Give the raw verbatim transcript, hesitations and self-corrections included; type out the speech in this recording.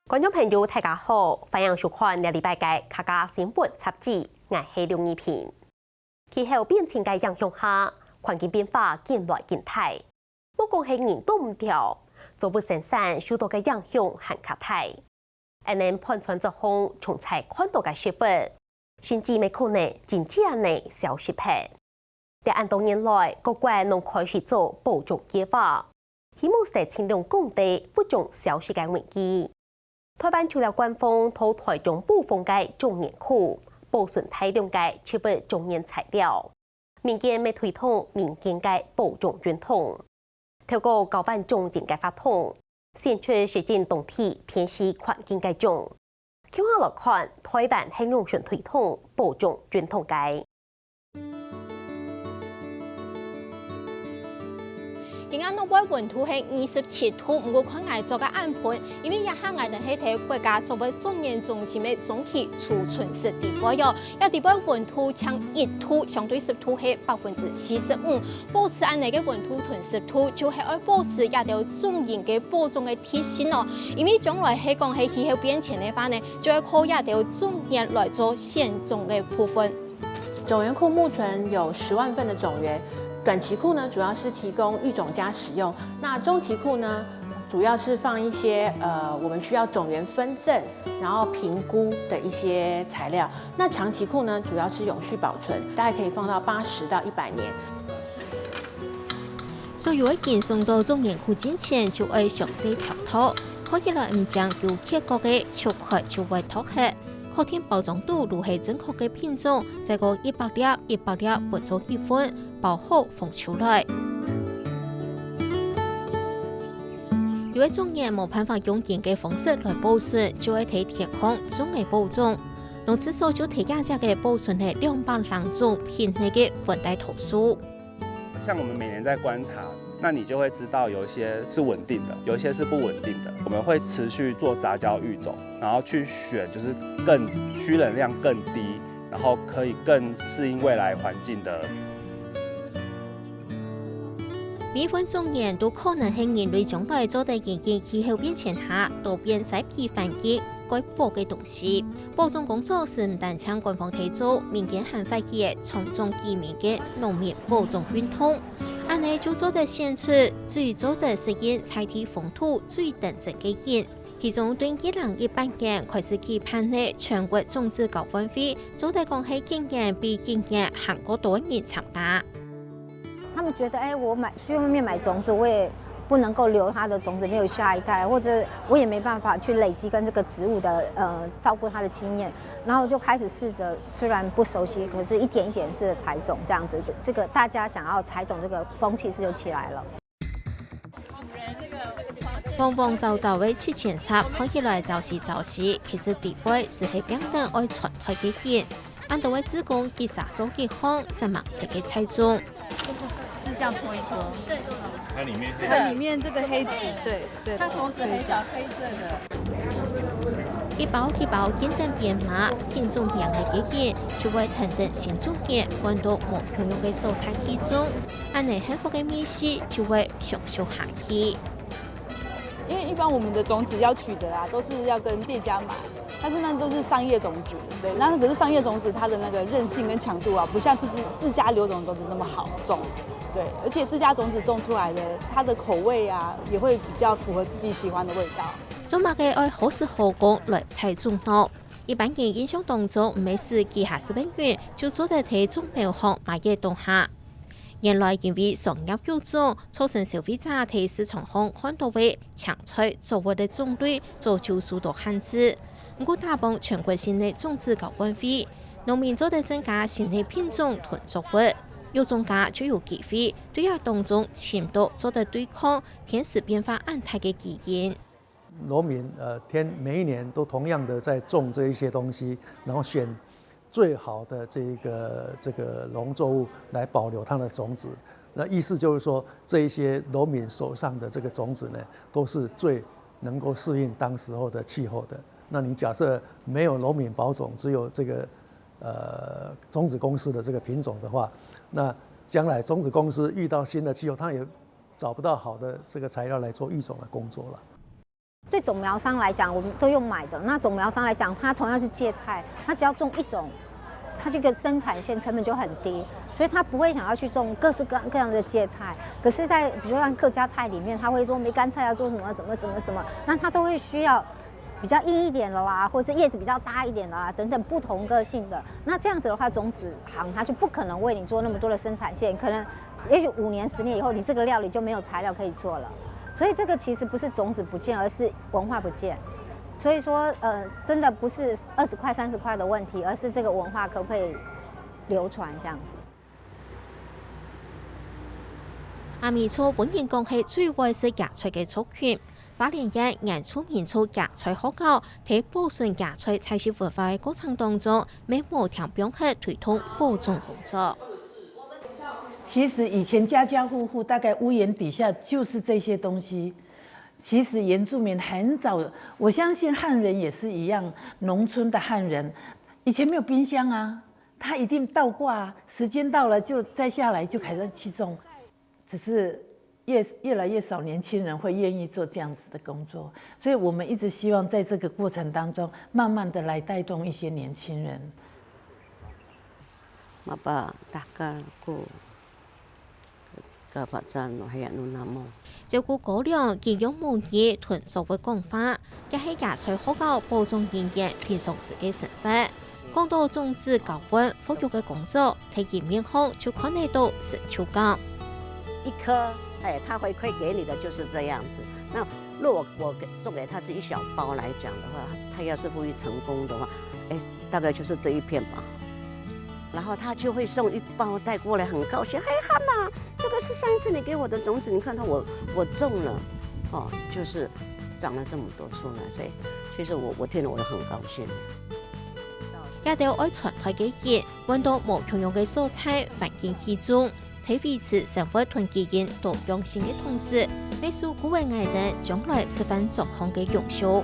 觀眾朋友，大家好，歡迎收看這禮拜个客家新聞雜誌，𠊎係劉怡萍。氣候變遷个影響下，環境變化緊來緊大，莫講係人擋毋牢，作物生產受到个影響還較大。恁呢盤川作風，像在看到个食物， 甚至乜可能真正呢消失忒。這恁多年來，各國攏開始做保種計畫，希望使盡量降低物種消失个危機。臺灣除了官方在臺中布防个種園區，保存大量个植物種園材料，民間乜推動民間个保種運動，透過交換種園个活動，選出適應當地偏西環境个種。 共下來看，臺灣係仰般推動保種運動个。今日外背溫度係二十七度，毋過看𠊎著个恁肥，因為這下𠊎等係在國家作物種園中心个中期初春室底背喲。這底背溫度淨一度，相對濕度係百分之四十五。保持恁呢个溫度同濕度，就係愛保持這兜種園个保種个特性哦。因為將來係講係氣候變遷个話呢， 就愛靠這兜種園來做選種个部分。種園庫目前有十萬份的種源，短期庫呢主要是提供育種加使用，那中期庫呢主要是放一些呃我们需要种源分赠，然后评估的一些材料。那长期库呢主要是永续保存，大概可以放到八十到一百年。所有个運送到種園庫進前就愛詳細挑擇，看起來毋靚又缺角个，切開就會擇忒。 確定包裝肚就係正確个品種，再過一百粒一百粒分做一份，包好放出來。有个種園無辦法用今个方式來保存，就愛在田項種个保種。農試所就在這跡个保存了兩百零種品類个溫帶桃樹。 像我们每年在观察，那你就会知道有一些是稳定的，有一些是不稳定的。我们会持续做杂交育种，然后去选就是更需冷量更低，然后可以更适应未来环境的。每一份种源都可能係人類將來做得因應氣候變遷下多變災害環境該保个東西。保種工作係毋單淨官方在做，民間還發起个長長居民个農民保種運動。 恁呢就做得選出最做得適應在地風土最頂真个人。其中對二零一八年開始舉辦个全國種子交換會，做得講係今年比今年還過多人參加。他们觉得，哎，我买去外面买种子，我也不能够留它的种子没有下一代，或者我也没办法去累积跟这个植物的呃照顾它的经验，然后就开始试着，虽然不熟悉，可是一点一点试着采种这样子，这个大家想要采种这个风气是有起来了。黃黃燥燥个七千插，看起來燥死燥死，其實底背係係病等愛傳開个根。恁多个志工一儕做一項，煞猛在該採種。就是这样搓一搓。它里面它里面这个黑子，对对，它种子很小，黑色的。一包一包緊等編碼，品種名个結印，就會跈等新種人換到無共樣个所在去種，恁呢幸福个味緒就會延續下去。因为一般我们的种子要取得啊，都是要跟店家买，但是那都是商业种子，对，那可是商业种子它的那个韧性跟强度啊，不像自自自家留种的种子那么好种，对，而且自家种子种出来的，它的口味啊也会比较符合自己喜欢的味道。做麼个愛好食好工來採種呢？一般人印象當中，毋係使幾下十蚊銀就做得在種苗行買个東西。原來因為商業育種，造成消費者在市場項看到个青菜、作物个種類早就受到限制。毋過打幫全國性个種子交換會，農民做得增加新个品種同作物，育種家就有機會對這當中尋到做得對抗天時變化恁大个基因。 農民呃天每一年都同样的在种这一些东西，然后选最好的这一个这个农作物来保留它的种子。那意思就是说，这一些农民手上的这个种子呢，都是最能够适应当时候的气候的。那你假设没有农民保种，只有这个呃种子公司的这个品种的话，那将来种子公司遇到新的气候，它也找不到好的这个材料来做育种的工作了。对种苗商来讲，我们都用买的。那种苗商来讲，他同样是芥菜，他只要种一种，他这个生产线成本就很低，所以他不会想要去种各式各样各样的芥菜。可是在，比如说像客家菜里面，他会做梅干菜啊，做什么什么什么什么，那他都会需要比较硬一点的啦，或者是叶子比较大一点的啦，等等不同个性的。那这样子的话，种子行它就不可能为你做那么多的生产线，可能也许五年、十年以后，你这个料理就没有材料可以做了。所以这个其实不是种子不见，而是文化不见。所以说，呃，真的不是二十块、三十块的问题，而是这个文化可不可以流传这样子。阿美族本人講係最會食芥菜个族群。花蓮縣原住民族芥菜學校在保存芥菜菜式文化个過程當中，乜無停放忒推動保存工作。其实以前家家户户大概屋檐底下就是这些东西。其实原住民很早，我相信汉人也是一样，农村的汉人以前没有冰箱啊，他一定倒挂啊，时间到了就摘下来就开始去种。只是越越来越少年轻人会愿意做这样子的工作，所以我们一直希望在这个过程当中，慢慢的来带动一些年轻人。 Mapatahkal ko ka發展 no haya no namo. 照顧高粱、給養母乳同作物講話，也係芥菜學校保種人員平常時个生活。講到種子交換、復育个工作，在佢面項就看得到成就感。一顆，哎，它回饋给你的就是这样子。那如果我给送给他是一小包来讲的话，他要是复育成功的话，哎，大概就是这一片吧。然后他就会送一包带过来，很高兴。哎，妈妈，这个是上一次你给我的种子，你看到我我种了，哦，就是长了这么多出来，所以其实我我听了我很高兴。這兜愛傳開个人，換到無共樣个所在環境去種，在維持生活同基因多樣性个同時，乜守護个𠊎等將來食飯狀況个永續。